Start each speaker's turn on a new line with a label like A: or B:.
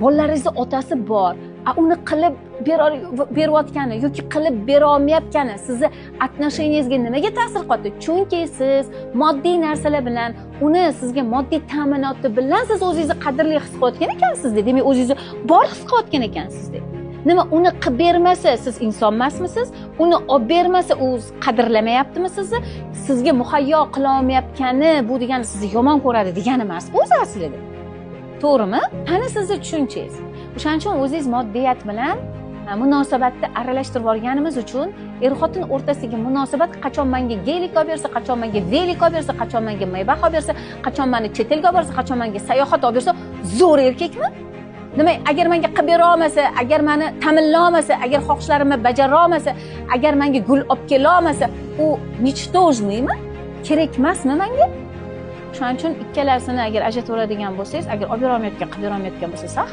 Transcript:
A: Bolalaringizni otasi bor, a uni qilib berayotgani yoki qilib berolmayotgani sizni отношения ngizga nimaga ta'sir qilyapti? Chunki siz moddiy narsalar bilan, uni sizga moddiy ta'minoti bilan siz o'zingizni qadrli his qilayotgan ekansizda, demak, o'zingizni bor his qilayotgan ekansizda. Nima, uni qilib bermasa, siz inson emasmisiz? Uni olib bermasa, u qadrlamayaptimi sizni? Sizga muhayyo qilolmayotgani, bu degani sizni yomon ko'radi degani emas o'zi aslida, to'g'rimi? Qani sizni tushunchangiz? O'shaning uchun o'zingiz moddiyat bilan munosabatni aralashtirib yuborganimiz uchun er xotin o'rtasidagi munosabat qachon manga gelik olib bersa, qachon manga velik olib bersa, qachon manga Maybach olib bersa, qachon mani chet elga olib borsa, qachon manga sayohat olib bersa, zo'r erkakmi? Nima, agar manga qilib bera olmasa, agar mani ta'minlay olmasa, agar xohishlarimni bajara olmasa, agar manga gul olib kela olmasa, u ничтожный mi, kerak emasmi manga? Shuning uchun ikkalasini agar ajratib oladigan bo'lsangiz, agar olib berolmayotgan, qilib berolmayotgan bo'lsa, sal